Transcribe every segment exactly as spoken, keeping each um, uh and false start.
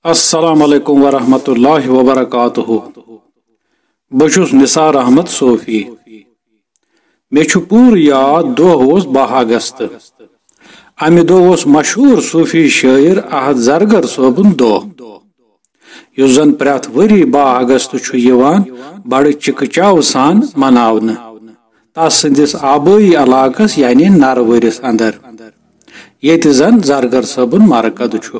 السلام علیکم ورحمۃ اللہ وبرکاتہ۔ بہٕ چھُس نثار احمد صوفی۔ مےٚ چھُ پوٗرٕ یاد، دۄہ اوس باہ اگست۔ امہِ دۄہ اوس مشہوٗر صوفی شٲعر احد زرگر صٲبُن دۄہ، یُس زن پرٛٮ۪تھ ؤری باہ اگست چھُ یِوان بڑٕ چکہٕ چاو سان مناونہٕ تس سٕنٛدِس آبٲیی علاقس یعنی نروٲرِس اندر، ییٚتہِ زن زرگر صٲبُن مرکز چھُ۔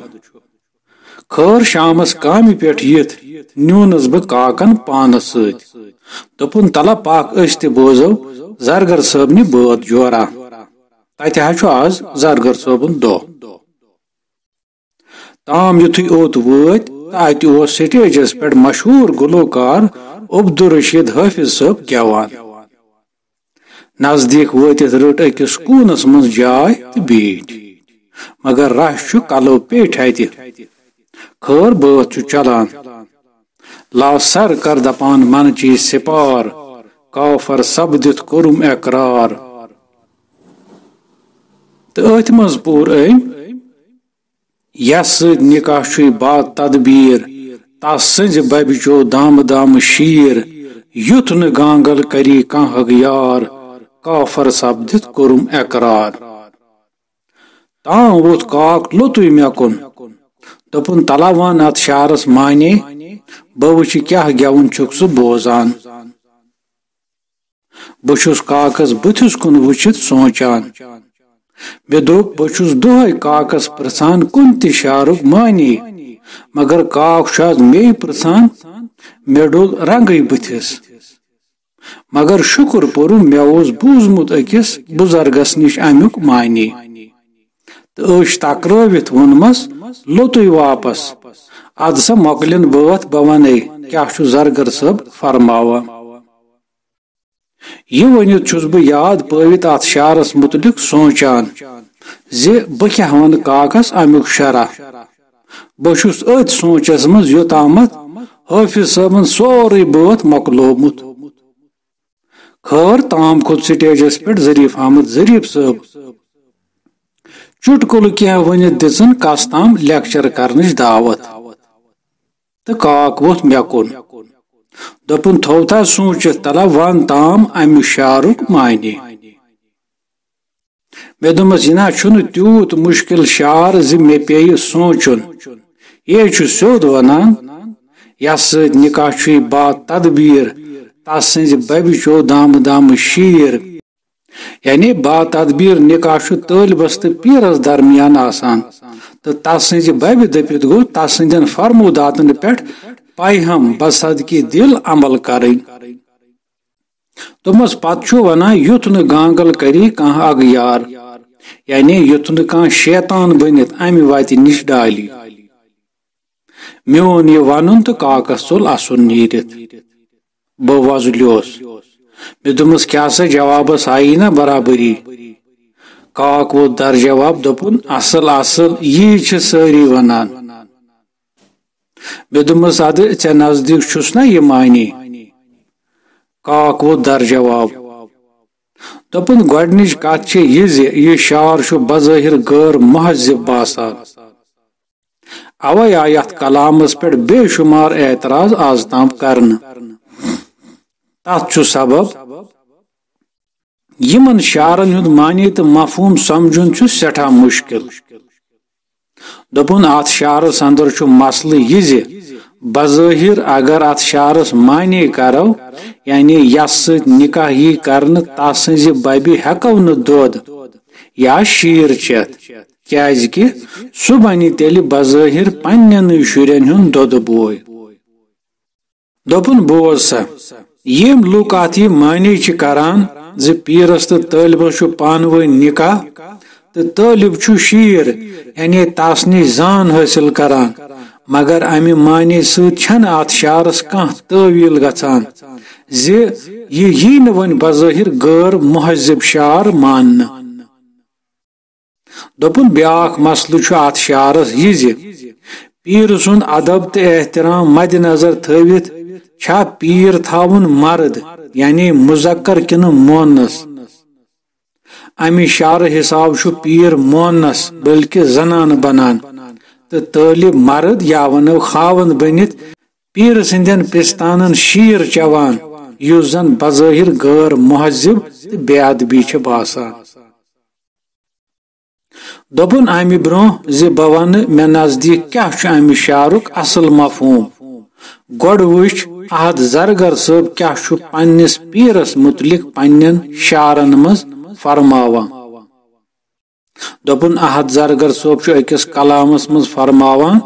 خٲر شامس کامہِ پٮ۪ٹھ یِتھ نیوٗنس بہٕ کاکن پانس سۭتۍ۔ دوٚپُن، "تلہ پکھ، أسۍ تہِ بوزو زرگر صٲبنہِ بٲتھ جورا۔ تتہِ حظ چھُ از زرگر صٲبُن دۄہ۔" تام یُتھُے اوٚت وٲتۍ تہٕ اتہِ اوس سٹیجس پٮ۪ٹھ مشہوٗر گلوکار عبدالرشید حافظ صٲب گٮ۪وان۔ نزدیٖک وٲتِتھ رٔٹ أکِس کوٗنس منٛز جاے تہٕ بیٖٹھۍ، مگر رش چھُ کلو پیٹھۍ اتہِ۔ خٲر بٲتھ چھُ چلان۔ لا سر کر دپان من چی سپار، کافر سپدِتھ کوٚرُم اقرار۔ تہٕ أتھۍ منٛز پوٚر أمۍ، یس سۭتۍ نکاح چھُے با تدبیر، تس سٕنزِ ببہِ چو دامہٕ دامہٕ شیر۔ یُتھ نہٕ گانگل کری کانٛہہ اغیار، کافر سپدِتھ کوٚرُم اقرار۔ تام ووٚتھ کاک لوٚتُے مےٚ کُن۔ دوٚپُن، "تلہ وَن اتھ شعرس معنی، بہٕ وٕچھِ کیاہ گٮ۪وُن چھُکھ ژٕ بوزان۔" بہٕ چھُس کاکس بٕتھِس کُن وٕچھِتھ سونچان مےٚ دوٚپ، بہٕ چھُس دۄہے کاکس پرژھان کُنہِ تہِ شعرُک معنی، مگر کاک چھُ از مے پرژھان، مےٚ ڈوٚل رنگٕے بٕتھِس۔ مگر شُکر پوٚرُم، مےٚ اوس بوٗزمُت أکِس بُزرگس نِش امیُک معنی۔ تہٕ أچھ تکرٲوِتھ ووٚنمس، "لوٚتُے واپس، ادٕ سا مۄکلِن بٲتھ، بہٕ ونے کیاہ چھُ زرگر صٲب فرماوان۔" یہِ ؤنِتھ چھُس بہٕ یاد پٲوِتھ اتھ شعرس مُتعلق سونچان زِ بہٕ کیاہ ونہٕ کاکس امیُک شرح۔ بہٕ چھُس أتھۍ سونچس منٛز یوٚتامتھ حٲفظ صٲبن سورُے بٲتھ مۄکلومُت۔ خٲر، تام کھوٚت سٹیجس پٮ۪ٹھ ظریف احمد ظریف صٲب۔ چُٹکُلہٕ کینٛہہ ؤنِتھ دِژٕن کس تام لیکچر کرنٕچ دعوت۔ تہٕ کاک ووٚتھ مےٚ کُن۔ دوٚپُن، "تھوو تھا سوٗنچِتھ، تلہ وَن تام امہِ شعرُک معنی۔" مےٚ دوٚپمس، "یہِ نہ چھُنہٕ تیوٗت مُشکِل شعر زِ مےٚ پیٚیہِ سونٛچُن۔ یے چھُ سیوٚد ونان، یس سۭتۍ نکاح چھُے با تدبیر، تس سٕنزِ ببہِ چو دامہٕ دامہٕ شیر۔" یعنی با تدبیر نکاح چھُ طٲلبس تہٕ پیرس درمیان آسان، تہٕ تس سٕنزِ ببہِ دٔپِتھ گوٚو تس سٕندٮ۪ن فرموداتن پٮ۪ٹھ پیہم بصدقی دل عمل کرٕنۍ۔ دوٚپمس، پتہٕ چھُ ونان، "یُتھ نہٕ گانگل کری کانٛہہ اغیار"، یعنی یُتھ نہٕ کانٛہہ شیطان بٔنِتھ امہِ وتہِ نِش ڈالی۔ میون یہِ ونُن تہٕ کاکس ژوٚل اسُن نیٖرِتھ۔ بہٕ وۄزلیوس۔ مےٚ دوٚپمس، "کیٛاہ سا جوابس آیی نا برابری؟" کاک ووٚتھ در جواب، دوٚپُن، "اصل، اصل، یی چھِ سٲری ونان۔" مےٚ دوٚپمس، "ادٕ ژےٚ نزدیٖک چھُس نا یہِ معنی؟" کاک ووٚتھ در جواب۔ دوٚپُن، "گۄڈنِچ کتھ چھےٚ یہِ زِ یہِ شعر چھُ بظٲہر غٲر مہذب باسان۔ اوے آے یتھ کلامس پٮ۪ٹھ بے شمار اعتراض از تام کرنہٕ۔ تتھ چھُ سبب، یِمن شعرن ہُنٛد معنی تہٕ مفہوم سمجھُن چھُ سٮ۪ٹھاہ مُشکِل۔" دوٚپُن، اتھ شعرس اندر چھُ مسلہٕ یہِ زِ بظٲہر اگر اتھ شعرس معنی کرو، یعنی یس سۭتۍ نکاح یی کرنہٕ، تس سٕنزِ ببہِ ہٮ۪کو نہٕ دۄد یا شیر چٮ۪تھ، کیازِ کہِ سُہ بنہِ تیٚلہِ بظٲہر پننٮ۪نٕے شُرٮ۪ن ہُنٛد دۄدٕ بوے۔ دوٚپُن، بوز سا، یِم لوٗکھ اتھ یہِ معنی چھِ کران زِ پیٖرس تہٕ طٲلبس چھُ پانہٕ وٲنۍ نکاح تہٕ طٲلب چھُ شیٖر، یعنی تس نِش زان حٲصِل کران، مگر امہِ معنی سۭتۍ چھنہٕ اتھ شعرس کانٛہہ تٲویٖل گژھان زِ یہِ یی نہٕ وۄنۍ بظٲہر غٲر مہذب شعر ماننہٕ۔ دوٚپُن، بیٛاکھ مسلہٕ چھُ اتھ شعرس یہِ زِ پیٖر سُنٛد ادب تہٕ احترام مدِ نظر تھٲوِتھ چھا پیٖر تھاوُن مرد، یعنی مذکر کِنہٕ مونس؟ امہِ شعرٕ حساب چھُ پیٖر مونس بلکہِ زنانہٕ بنان، تہٕ طٲلب مرد یا ونو خاوند بٔنِتھ پیٖرٕ سٕنٛدٮ۪ن پستانن شیٖر چٮ۪وان، یُس زن بظٲہر غٲر مہذب تہٕ بے ادبی چھِ باسان۔ دوٚپُن، امہِ برونٛہہ زِ بہٕ ونہٕ مےٚ نزدیٖک کیٛاہ چھُ امہِ شعرُک اصل مفہوم، گۄڈٕ وٕچھ احد زرگر صٲب کیٛاہ چھُ پننِس پیٖرس متعلق پننٮ۪ن شعرن منٛز فرماوان۔ دوٚپُن، احد زرگر صٲب چھُ أکِس کلامس منٛز فرماوان،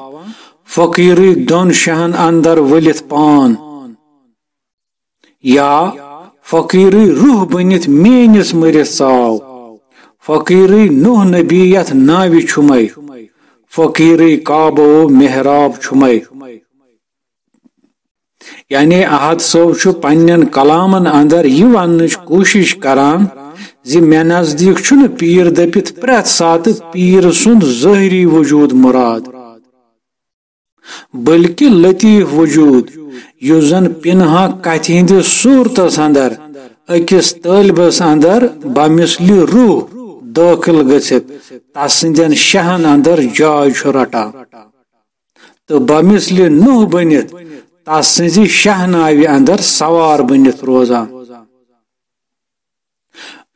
فقیرٕے دۄن شہن اندر ؤلِتھ پان، یا فقیرٕے روح بٔنِتھ میٲنِس مٔرِتھ ژاو، فقیرٕے نوح نبی یتھ ناوِ چھُمے، فقیرٕے کعبہٕ و محراب چھُمے۔ یعنی احد صٲب چھُ پننٮ۪ن کلامن اندر یہِ وننٕچ کوٗشش کران زِ مےٚ نزدیٖک چھُنہٕ پیٖر دٔپِتھ پرٛٮ۪تھ ساتہٕ پیٖر سُنٛد ظٲہری وجوٗد مراد، بلکہِ لطیف وجوٗد، یُس زن پِنہا کتھِ ہٕنٛدِس صوٗرتس اندر أکِس طٲلبس اندر بمثلِ روح دٲخل گٔژھِتھ تس سٕنٛدٮ۪ن شہن اندر جاے چھُ رٹان۔ تہٕ بمثلِ نوح بٔنِتھ تس سٕنٛزِ شہناوِ اندر سوار بٔنِتھ روزان۔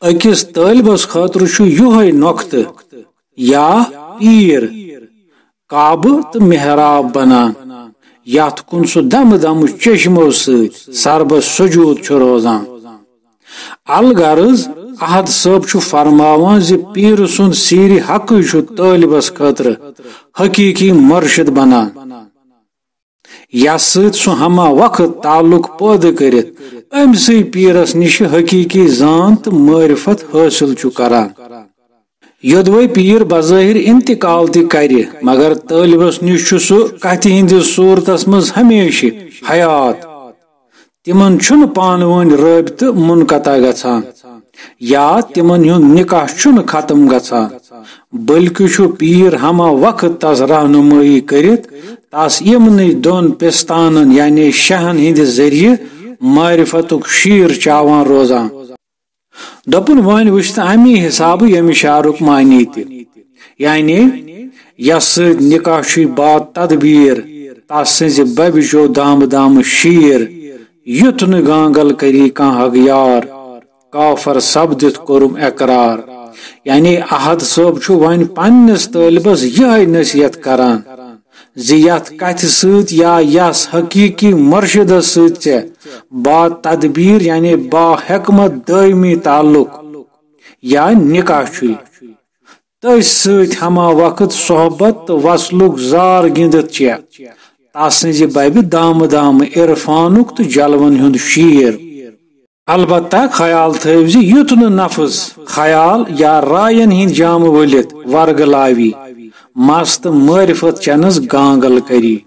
أکِس طٲلبس خٲطرٕ چھُ یِہوٚے نۄقطہٕ یا پیٖر کعبہٕ تہٕ محراب بنان، یتھ کُن سُہ دمہٕ دمہٕ چشمو سۭتۍ سربس سجود چھُ روزان۔ الغرض، احد صٲب چھُ فرماوان زِ پیٖرٕ سُنٛد سیٖرِ حقٕے چھُ طٲلبس خٲطرٕ حقیٖقی مرشد بنان، یس سۭتۍ سُہ ہما وقت تعلق پٲدٕ کٔرِتھ أمۍ سٕے پیٖرس نِش حقیٖقی زان تہٕ معرفت حٲصِل چھُ کران۔ یوٚدوے پیٖر بظٲہر انتقال تہِ کرِ، مگر طٲلبس نِش چھُ سُہ کتھِ ہٕنٛدِس صوٗرتس منٛز ہمیشہِ حیات۔ تِمن چھُنہٕ پانہٕ وٲنۍ رٲبطہٕ منقطع گژھان یا تِمن ہُنٛد نکاح چھُنہٕ ختم گژھان، بلکہِ چھُ پیٖر ہما وقت تس رہنمٲیی کٔرِتھ تس یِمنٕے دۄن پستانن یعنی شہن ہٕنٛدِ ذٔریعہٕ معرفتُک شیٖر چاوان روزان۔ دوٚپُن، وۄنۍ وٕچھ تہٕ اَمی حسابہٕ ییٚمہِ شعرُک معنی تہِ۔ یعنی، یَس سۭتۍ نکاح چھُے با تدبیر، تس سٕنٛزِ ببہِ جو دامہٕ دامہٕ شیٖر، یُتھ نہٕ گانگل کری کانٛہہ اغیار، کافر سپدِتھ کوٚرُم اقرار۔ یعنی، احد صٲب چھُ وۄنۍ پننِس طٲلبس یِہے نصیحت کران۔ زِ یتھ کتھِ سۭتۍ یا یس حقیقی مرشدس سۭتۍ ژےٚ با تدبیر یعنی با حکمت دٲیمی تعلق یا نکاح چھُے، تٔسۍ سۭتۍ ہما وقت صحبت تہٕ وصلُک زار گِنٛدِتھ چھےٚ تسٕنزِ ببہِ دامہٕ دامہٕ عرفانُک تہٕ جلون ہُند شیر۔ البتہ خیال تھٲوۍ زِ یُتھ نہٕ نفس، خیال یا راین ہٕنٛدۍ جامہٕ ؤلِتھ ورگلاوی، مس تہٕ معرفت چنس گانگل کری۔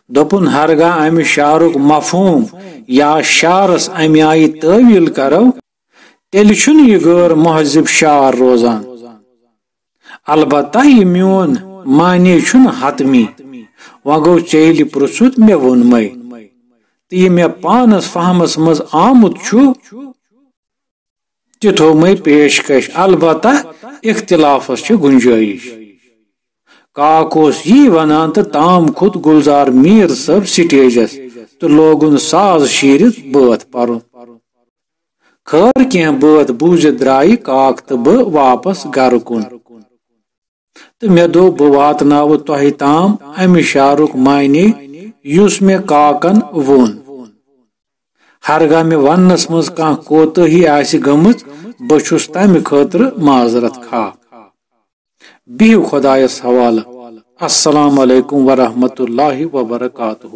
دوٚپُن، ہرگاہ امہِ شعرُک مفہوم یا شعرس امہِ آیہِ تٲویل کرو، تیٚلہِ چھُنہٕ یہِ غٲر مہذب شعر روزان۔ البتہ یہِ میون معنی چھُنہٕ حتمی۔ وۄنۍ گوٚو، ژےٚ ییٚلہِ پرٛژھُتھ، مےٚ ووٚنمَے۔ تہٕ یہِ مےٚ پانس فہمس منٛز آمُت چھُ، تہِ تھوٚومَے پیشکش۔ البتہ اختلافس چھِ گنجٲیش۔ کاک اوس یی ونان تہٕ تام کھوٚت گلزار میر صٲب سٹیجس تہٕ لوگُن ساز شیٖرِتھ بٲتھ پرُن۔ خٲر، کینٛہہ بٲتھ بوٗزِتھ درٛایہِ کاک تہٕ بہٕ واپس گرٕ کُن۔ تہٕ مےٚ دوٚپ، بہٕ واتناوٕ تۄہہِ تام امہِ شعرُک معنی یُس مےٚ کاکن ووٚن۔ ہرگاہ مےٚ وننس منٛز کانٛہہ کوتٲہی آسہِ گٔمٕژ، بہٕ چھُس تمہِ خٲطرٕ معذرت خواہ۔ بِہِو خۄدایس حوالہٕ۔ السلام علیکم ورحمۃ اللہ وبرکاتہ۔